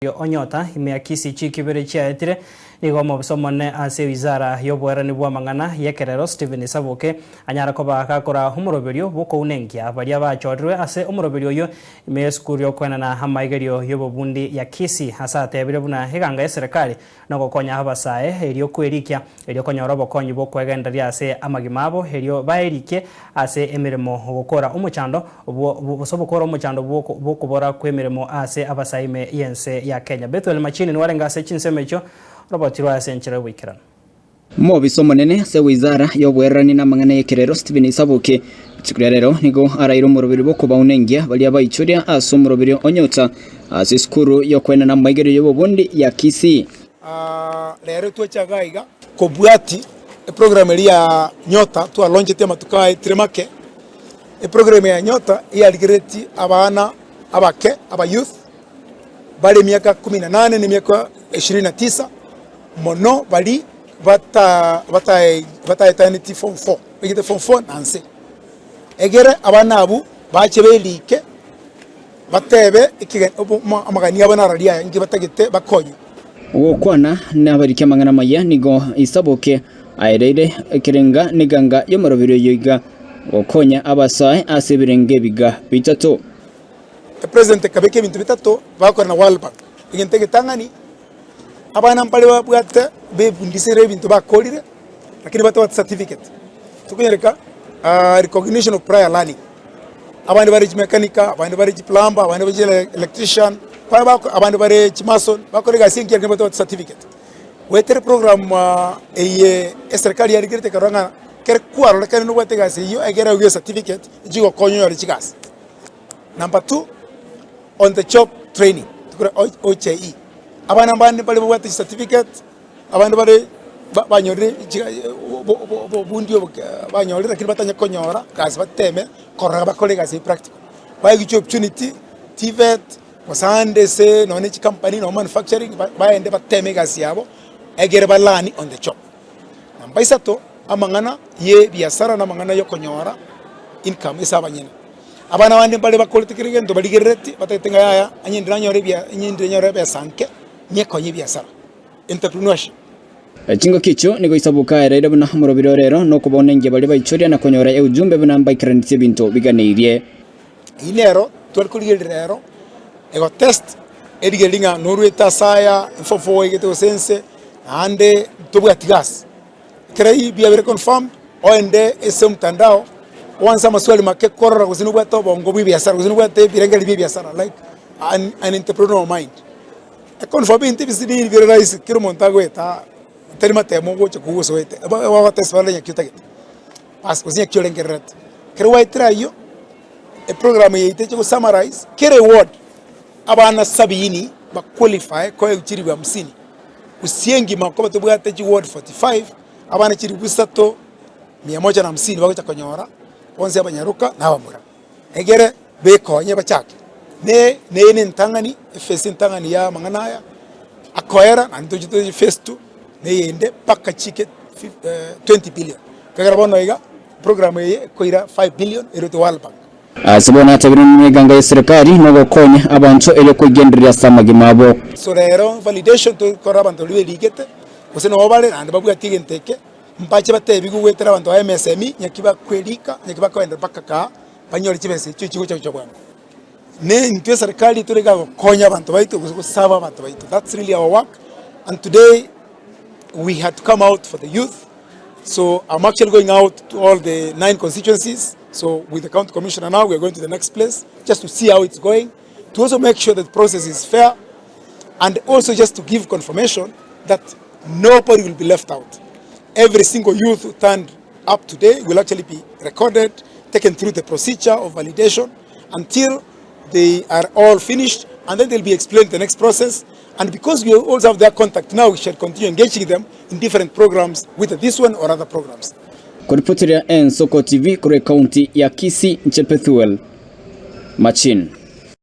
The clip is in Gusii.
Onyota, ime ya Kisii chiiki ibere chiaetire, nigo omobisa omonene ase ewizara y'oboerani bw'amang'ana y'ekerero Stephen Saboke anyara koba gakora omoroberio bw'okounenkia baria bachorirwe ase omoroberio oyio ime y'esukuru y'okoenana amaigerio y'obobundi ya Kisii ase atebire buna eganga y'eserekari nogokonya abasae erio kwerikia erio konyora obokonyi bw'okwegendereria ase amagima abo erio baerikie ase emeremo gokora omochando gose ogokora omochando bw'okobora kw'emeremo ase abasae ime y'ense ya Kenya. Bethuel Machini nigo arenge ase chinsemo echio robotirwe ase enchera y'oboikeranu. Omobisa omonene ase wizara y'oboererani na amang'ana y'ekerero Stephen Isaboke rituko ria rero nigo araire omoroberi bw'okobaunengia baria baichoria ase omoroberi o Nyota ase esukuru y'okoenana amaigerio y'obobundi ya Kisii. Rero twacha iga iga kobwati eprogram eria ya Nyota twaloncheti amatuko aetire make. Eprogram ya Nyota eyarigereretie abana abake aba youth bare emiaka kumi na nane na emiaka ishirini na tisa mono baria bata batae bataetaneti form four baigete form four na nse. Egere abana abwo bache berike batebe ekege amagani abo nararia aya inki batagete bakonywe. Gokwana nabariki amang'ana amaya nigo Isaboke aereire ekerenga neganga y'omoroberi oyo iga, gokonya abasae ase ebirengo ebiga bitato. Epresident ekabeka ebinto bitato bagokora na World Bank. Egento egetang'ani, abana mbare babwate bebundisire ebinto bakorire lakini batabwati certificate. Tokonyareka recognition of prior learning. Abande bare chimekanika, abande bare chiplumber, abande bare electrician, abande bare chimason, bakore egasi engiya lakini batabwati certificate. Goetera eprogram eye eserikari yarigerete ekarora ng'a ekero kwarorekane nobwate egasi eyio ekero oigwe ecertificate nchigokonya onyore chigasi. Number two, on the job training tokore OJE, abana mbande mbare babwate chicertificate, abande bare banyorire obobundi obo banyorire lakini batanya konyora gasi bateme korora bakore egasi eye practical. Baegwe chiopportunity, TVET, gose ande ase nonye ne chikampani nonye manufacturing baende bateme egasi yabo egere ba learn on the job. Namba isato, amang'ana ye ebiasara na amang'ana ya okonyora income ase abanyene. Abana bande mbare bakorete kera egento barigereretie batagete ng'a yaya onye ndire nanyore ebia onye ndire nyore ebesa nke, nyekonye ebiasara, entrepreneurship. Chingaki echio nigo Isaboke aereire buna omorobiri ore ero nokobaunengia baria baichoria na konyora eujumbe buna mbaikeranetie ebinto biganeirie. Eyio nero tware korigereria rero, egotest erigereria ng'a norwete ase aya, efofo oigete gose ense, naende tobwati gasi. Ekero ebi biabeire confirmed, oende ase omotandao, oanse amaswali make korora gose nobwate obongo bwa ebiasara gose nobwate ebirengererio bia ebiasara like an an entrepreneurial mind. Econfirm ebinto ebise biri bire rahisi kera omonto agoeta tari matemo ogocha kogosoete, bagotest barore ng'aki otagete. Bas gose ng'aki orengererete. Ekero gwaetire ayio, eprogram yaito eche go summarize kera eward, abana sabini ba qualify koegwa chiribu hamsini, gose engima nkoba tobwate chiward 45, abana chiribu isato mia moja na hamsini bagocha konyora, bonsi abanyaroka na abamura. Egere bekonye bachake, ne neye na entang'ani, ephase entang'ani ya amang'ana aya, akoera naende toche toche phase two, na eyende mpaka chike 20 billion. Ekagera bono iga, program eye ekoira 5 billion erwete World Bank. Ase bono atebire nemeganga y'eserekari nogokonya abanto erio koigendereria ase amagima abo. So rero validation tokora abanto baria berigete, gose nabo bare naende babwati egento eke, mbache batebigwe goetera abanto ba MSME naki bakwerika, naki bakoenda mpaka kaa, banyore chibesa echio chigocha gocha bwango. Ne intwe eserikari tore iga gokonya abanto baito gose gosaba abanto baito, that's really our work and today we had to come out for the youth, so I'm actually going out to all the nine constituencies, so with the county commissioner now we are going to the next place just to see how it's going, to also make sure that the process is fair and also just to give confirmation that nobody will be left out. Every single youth who turned up today will actually be recorded, taken through the procedure of validation until they are all finished and then they'll be explained the next process. And because we also have their contact now, we shall continue engaging them in different programs, whether this one or other programs. Koripoteria Ensoko TV korwa ekaunti ya Kisii, inche Pethuel Machin.